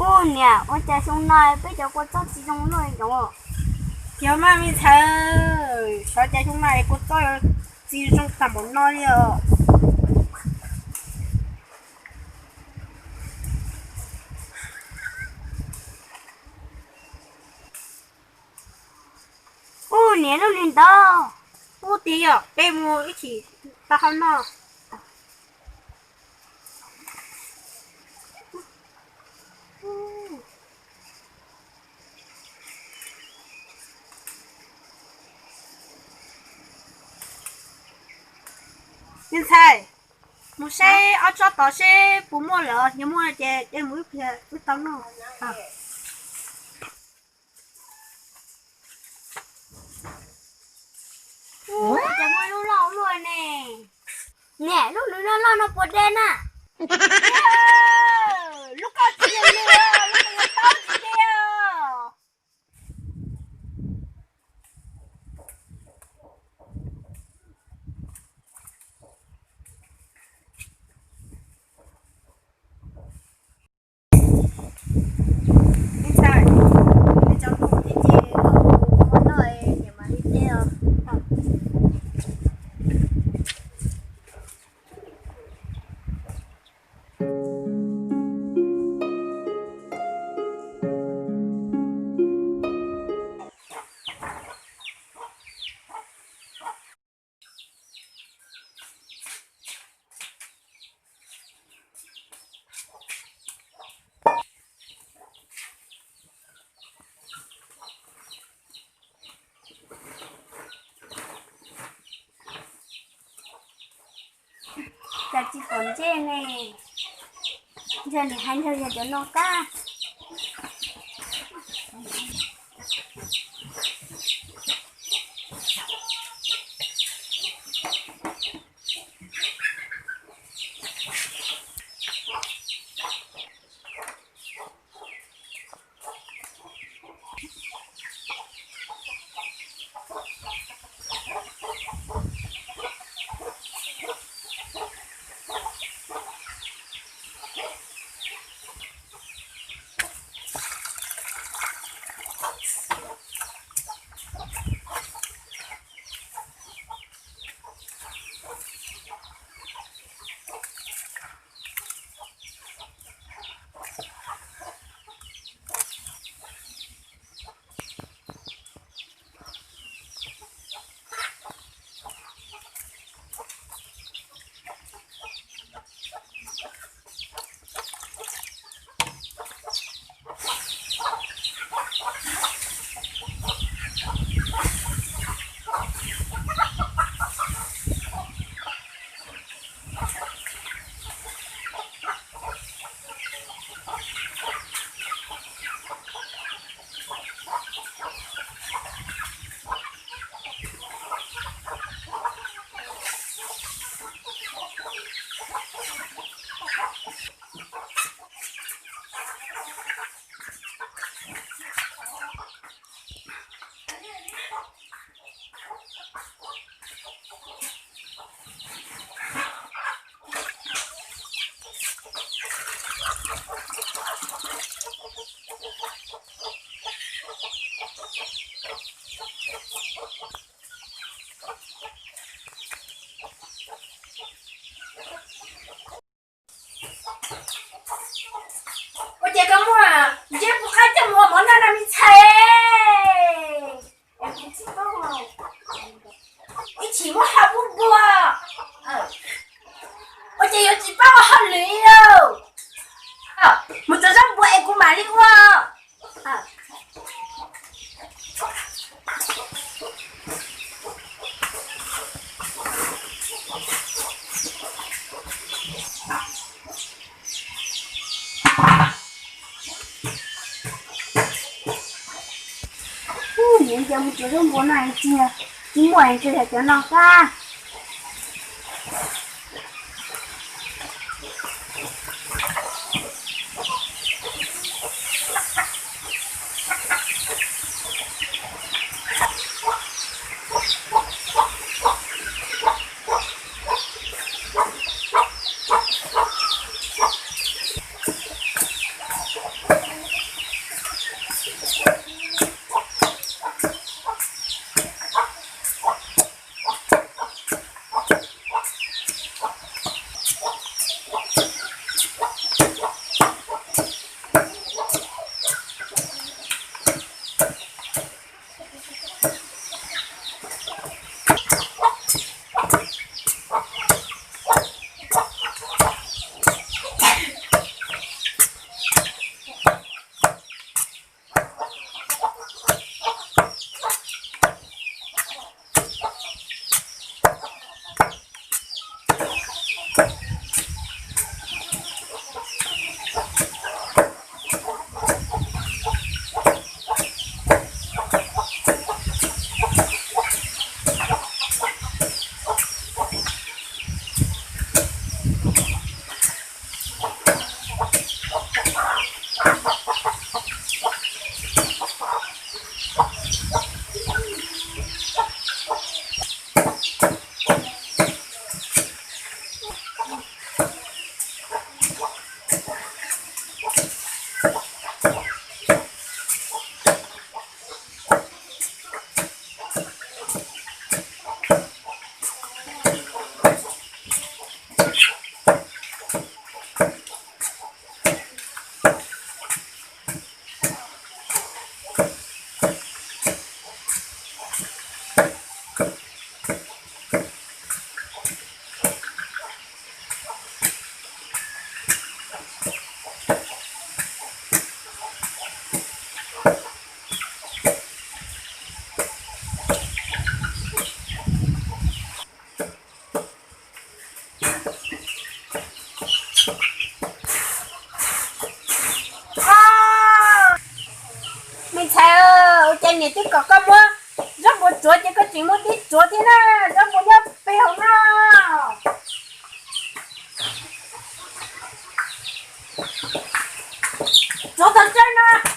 Ub niam, ua cas xyoo no peb cov kua txob tsis zoo luaj li os? Yog mas me ntxhais, xyov cas xyoo no kua txob tsis zoo tag npaum no li os. Ub niam, lub li ntawd. Ub tiag, yog peb mus ib chim tau hau noj. Me ntxhais, mus saib ob tsob tod seb puas muaj lawm, yog muaj ces mus wb tau noj. Ub, cas muaj lub loj luaj ne. Niam, lub nws loj loj no puas de na? Lub koj tsis yog nws, lub nws taub tsis de os. Ib txhais, cov tus thiab ces koj mus ua noj, niam mam li teb os. Cas tsis pom ntsej ne. Ntshe nws hais ntshe yog cov no kab. Ua cas koj muaj ntsej puas qab coj mus ua mov noj no me ntxhais? Ib chim muab hau pub npua. Ua cas yuav tsis paub ua hauj lwm li lauj? Mus txog zaub npua es kuv mam li ua. Ub, niam, cas mus txog zaub npua no tsis, tsis muaj, tsis yog cov no xwb. Niam twb kom koj muab zaub npua tsuav ces koj tseem muab dib tsuav thiab na, zaub npua nyob pem hauv no. Tsuav tau tsawb no.